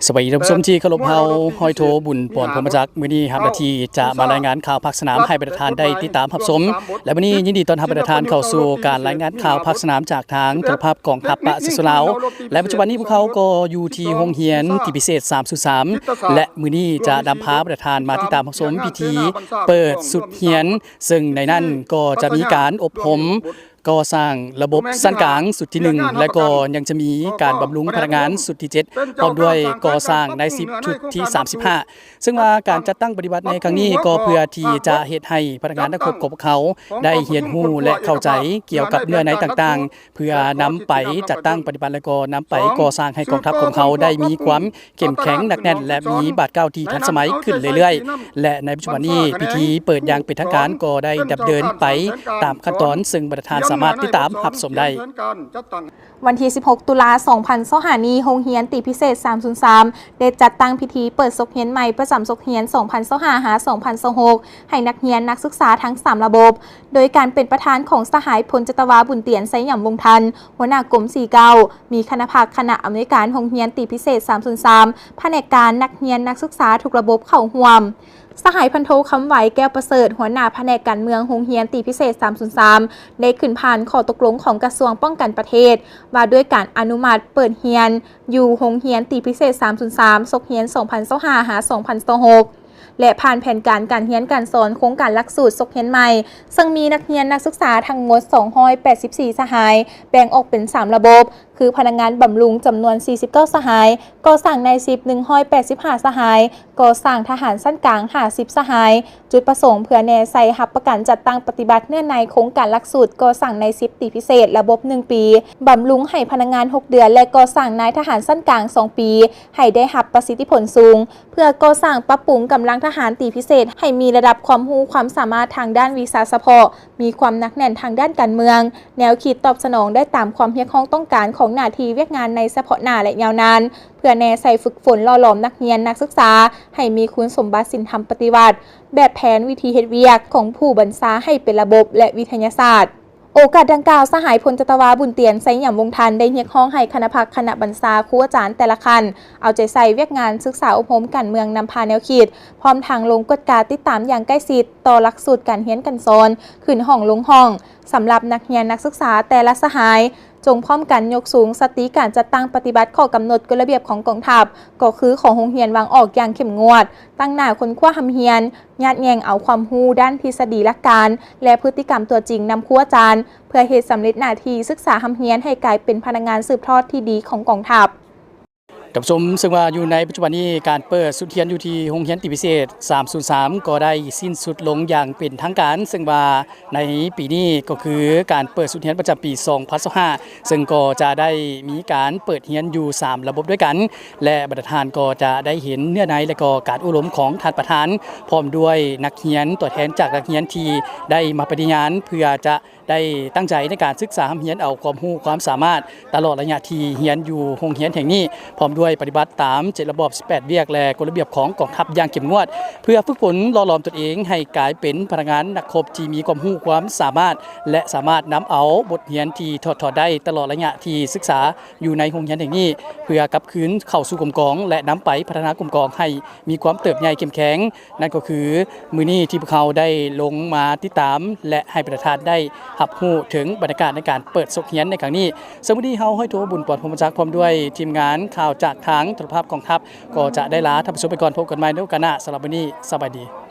ສະບາຍດີທ່ານຜູ້ຊົມທີ່ເຄົາລົບ, ເຮົາຮ້ອຍໂທ ບຸນປອນ ພົມມະຈັກ ມື້ນີ້ຮັບໜ້າທີ່ຈະມາລາຍງານຂ່າວພາກສະໜາມໃຫ້ບັນດາທ່ານໄດ້ຕິດຕາມຮັບຊົມ ແລະ ມື້ນີ້ຍິນດີຕ້ອນຮັບບັນດາທ່ານເຂົ້າສູ່ການລາຍງານຂ່າວພາກສະໜາມຈາກທາງໂທລະພາບກອງທັບປະຊາຊົນລາວ ແລະ ປັດຈຸບັນນີ້ພວກເຮົາກໍຢູ່ທີ່ໂຮງຮຽນຕີພິເສດສາມສູນສາມ ແລະ ມື້ນີ້ຈະນຳພາບັນດາທ່ານມາຕິດຕາມຮັບຊົມພິທີເປີດຊຸດຮຽນ ເຊິ່ງໃນນັ້ນກໍຈະມີການອົບຮົມ ກໍ່ສ້າງລະບົບຊັ້ນກາງຊຸດທີໜຶ່ງ ແລະ ກໍຍັງຈະມີການບຳລຸງພະນັກງານຊຸດທີເຈັດ ພ້ອມດ້ວຍກໍ່ສ້າງນາຍສິບຊຸດທີສາມສິບຫ້າ ເຊິ່ງວ່າການຈັດຕັ້ງປະຕິບັດໃນຄັ້ງນີ້ ກໍເພື່ອທີ່ຈະເຮັດໃຫ້ພະນັກງານນັກຮົບຂອງພວກເຮົາໄດ້ຮຽນຮູ້ ແລະ ເຂົ້າໃຈກ່ຽວກັບເນື້ອໃນຕ່າງໆ ເພື່ອນຳໄປຈັດຕັ້ງປະຕິບັດ ແລະ ກໍນຳໄປກໍ່ສ້າງໃຫ້ກອງທັບຂອງເຮົາໄດ້ມີຄວາມ ເຂັ້ມແຂງໜັກແໜ້ນ ແລະ ມີບາດກ້າວທີ່ທັນສະໄໝຂຶ້ນເລື້ອຍໆ ແລະ ໃນປັດຈຸບັນນີ້ ພິທີເປີດຢ່າງເປັນທາງການກໍໄດ້ດຳເນີນໄປຕາມຂັ້ນຕອນ ເຊິ່ງບັນດາທ່ານສາມາດຕິດຕາມຮັບຊົມໄດ້. ວັນທີສິບຫົກ ຕຸລາ ສອງພັນຊາວຫ້ານີ້ ໂຮງຮຽນຕີພິເສດສາມສູນສາມ ໄດ້ຈັດຕັ້ງພິທີເປີດສົກຮຽນໃໝ່ປະຈຳສົກຮຽນ ສອງພັນຊາວຫ້າ ຫາ ສອງພັນຊາວຫົກ ໃຫ້ນັກຮຽນນັກສຶກສາທັງສາມລະບົບ ໂດຍການເປັນປະທານຂອງສະຫາຍ ພົນຈັດຕະວາ ບຸນຕຽນ ໄຊຫຍຳວົງທັນ ຫົວໜ້າກົມສີ່ເກົ້າ ມີຄະນະພັກຄະນະອຳນວຍການໂຮງຮຽນຕີພິເສດສາມສູນສາມ ພະແນກການ ນັກຮຽນນັກສຶກສາທຸກລະບົບເຂົ້າຮ່ວມ. ສະຫາຍ ພັນໂທ ຄຳໄຫວ ແກ້ວປະເສີດ ຫົວໜ້າພະແນກການເມືອງໂຮງຮຽນຕີພິເສດສາມສູນສາມ ໄດ້ຂຶ້ນຜ່ານຂໍ້ຕົກລົງຂອງກະຊວງປ້ອງກັນປະເທດ ວ່າດ້ວຍການອະນຸມັດເປີດຮຽນຢູ່ໂຮງຮຽນຕີພິເສດສາມສູນສາມ ສົກຮຽນ ສອງພັນຊາວຫ້າ ຫາ ສອງພັນຊາວຫົກ ແລະ ຜ່ານແຜນການການຮຽນການສອນໂຄງການຫຼັກສູດສົກຮຽນໃໝ່ ເຊິ່ງມີນັກຮຽນນັກສຶກສາທັງໝົດ ສອງຮ້ອຍແປດສິບສີ່ສະຫາຍ ແບ່ງອອກເປັນສາມລະບົບ ຄືພະນັກງານບຳລຸງຈຳນວນສີ່ສິບເກົ້າສະຫາຍ, ກໍ່ສ້າງນາຍສິບໜຶ່ງຮ້ອຍແປດສິບຫ້າສະຫາຍ, ກໍ່ສ້າງທະຫານຊັ້ນກາງຫ້າສິບສະຫາຍ. ຈຸດປະສົງເພື່ອແນໃສ່ຮັບປະກັນຈັດຕັ້ງປະຕິບັດເນື້ອໃນໂຄງການຫຼັກສູດກໍ່ສ້າງນາຍສິບຕີພິເສດລະບົບໜຶ່ງປີ, ບຳລຸງໃຫ້ພະນັກງານຫົກເດືອນ ແລະ ກໍ່ສ້າງນາຍທະຫານຊັ້ນກາງສອງປີ ໃຫ້ໄດ້ຮັບປະສິດທິຜົນສູງ. ເພື່ອກໍ່ສ້າງປັບປຸງກຳລັງທະຫານຕີພິເສດໃຫ້ມີລະດັບຄວາມຮູ້ຄວາມສາມາດທາງດ້ານວິຊາສະເພາະ, ມີຄວາມໜັກແໜ້ນທາງດ້ານການເມືອງ, ແນວຄິດຕອບສະໜອງໄດ້ຕາມຄວາມຮຽກຮ້ອງຕ້ອງການຂອງໜ້າທີ່ວຽກງານໃນສະເພາະໜ້າ ແລະ ຍາວນານ, ເພື່ອແນໃສ່ຝຶກຝົນຫຼໍ່ຫຼອມນັກຮຽນນັກສຶກສາໃຫ້ມີຄຸນສົມບັດສິນທຳປະຕິວັດ, ແບບແຜນວິທີເຮັດວຽກຂອງຜູ້ບັນຊາໃຫ້ເປັນລະບົບ ແລະ ວິທະຍາສາດ. ໂອກາດດັ່ງກ່າວ, ສະຫາຍ ພົນຈັດຕະວາ ບຸນຕຽນ ໄຊຫຍຳວົງທັນ ໄດ້ຮຽກຮ້ອງໃຫ້ຄະນະພັກຄະນະບັນຊາ ຄູອາຈານແຕ່ລະຂັ້ນ ເອົາໃຈໃສ່ວຽກງານສຶກສາອົບຮົມການເມືອງນຳພາແນວຄິດ, ພ້ອມທັງລົງກວດກາຕິດຕາມຢ່າງໃກ້ຊິດຕໍ່ຫຼັກສູດການຮຽນການສອນ, ຂຶ້ນຫ້ອງລົງຫ້ອງ, ສຳລັບນັກຮຽນນັກສຶກສາແຕ່ລະສະຫາຍ, ຈົ່ງພ້ອມກັນຍົກສູງສະຕິການຈັດຕັ້ງປະຕິບັດຂໍ້ກຳນົດກົດລະບຽບຂອງກອງທັບ, ກໍຄືຂອງໂຮງຮຽນວາງອອກຢ່າງເຂັ້ມງວດ, ຕັ້ງໜ້າຄົ້ນຄວ້າຮ່ຳຮຽນ, ຍາດແຍ່ງເອົາຄວາມຮູ້ດ້ານທິດສະດີຫຼັກການ ແລະ ພຶດຕິກຳຕົວຈິງນຳຄູອາຈານ ເພື່ອເຮັດສຳເລັດໜ້າທີ່ສຶກສາຮ່ຳຮຽນໃຫ້ກາຍເປັນພະນັກງານສືບທອດທີ່ດີຂອງກອງທັບ. ທ່ານຜູ້ຊົມ, ເຊິ່ງວ່າຢູ່ໃນປັດຈຸບັນນີ້ ການເປີດຊຸດຮຽນຢູ່ທີ່ໂຮງຮຽນຕີພິເສດສາມສູນສາມ ກໍໄດ້ສິ້ນສຸດລົງຢ່າງເປັນທາງການ, ເຊິ່ງວ່າໃນປີນີ້ກໍຄືການເປີດຊຸດຮຽນປະຈຳປີສອງພັນຊາວຫ້າ ເຊິ່ງກໍຈະໄດ້ມີການເປີດຮຽນຢູ່ສາມລະບົບດ້ວຍກັນ ແລະ ບັນດາທ່ານກໍຈະໄດ້ເຫັນເນື້ອໃນ ແລະ ກໍການໂອ້ລົມຂອງທ່ານປະທານ ພ້ອມດ້ວຍນັກຮຽນ, ຕົວແທນຈາກນັກຮຽນທີ່ໄດ້ມາປະຕິຍານ ເພື່ອຈະ ໄດ້ຕັ້ງໃຈໃນການສຶກສາຮ່ຳຮຽນເອົາຄວາມຮູ້ຄວາມສາມາດຕະຫຼອດໄລຍະທີ່ຮຽນຢູ່ໂຮງຮຽນແຫ່ງນີ້, ພ້ອມດ້ວຍປະຕິບັດຕາມເຈັດລະບອບສິບແປດວຽກ ແລະ ກົດລະບຽບຂອງກອງທັບຢ່າງເຂັ້ມງວດ, ເພື່ອຝຶກຝົນຫຼໍ່ຫຼອມຕົນເອງໃຫ້ກາຍເປັນພະນັກງານນັກຮົບທີ່ມີຄວາມຮູ້ຄວາມສາມາດ ແລະ ສາມາດນຳເອົາບົດຮຽນທີ່ຖອດຖອນໄດ້ຕະຫຼອດໄລຍະທີ່ສຶກສາຢູ່ໃນໂຮງຮຽນແຫ່ງນີ້, ເພື່ອກັບຄືນເຂົ້າສູ່ກົມກອງ ແລະ ນຳໄປພັດທະນາກົມກອງໃຫ້ ມີຄວາມເຕີບໃຫຍ່ເຂັ້ມແຂງ, ນັ້ນກໍຄືມື້ນີ້ທີ່ພວກເຮົາໄດ້ລົງມາຕິດຕາມ ແລະ ໃຫ້ບັນດາທ່ານໄດ້ຮັບຮູ້ເຖິງບັນຍາກາດໃນການເປີດສົກຮຽນໃນຄັ້ງນີ້. ເຊິ່ງມື້ນີ້ເຮົາ ຮ້ອຍໂທ ບຸນປອນ ພົມມະຈັກ ພ້ອມດ້ວຍທີມງານຂ່າວຈາກທາງໂທລະພາບກອງທັບ ກໍຈະໄດ້ລາທ່ານຜູ້ຊົມໄປກ່ອນ, ພົບກັນໃໝ່ໃນໂອກາດໜ້າ. ສຳລັບມື້ນີ້ ສະບາຍດີ.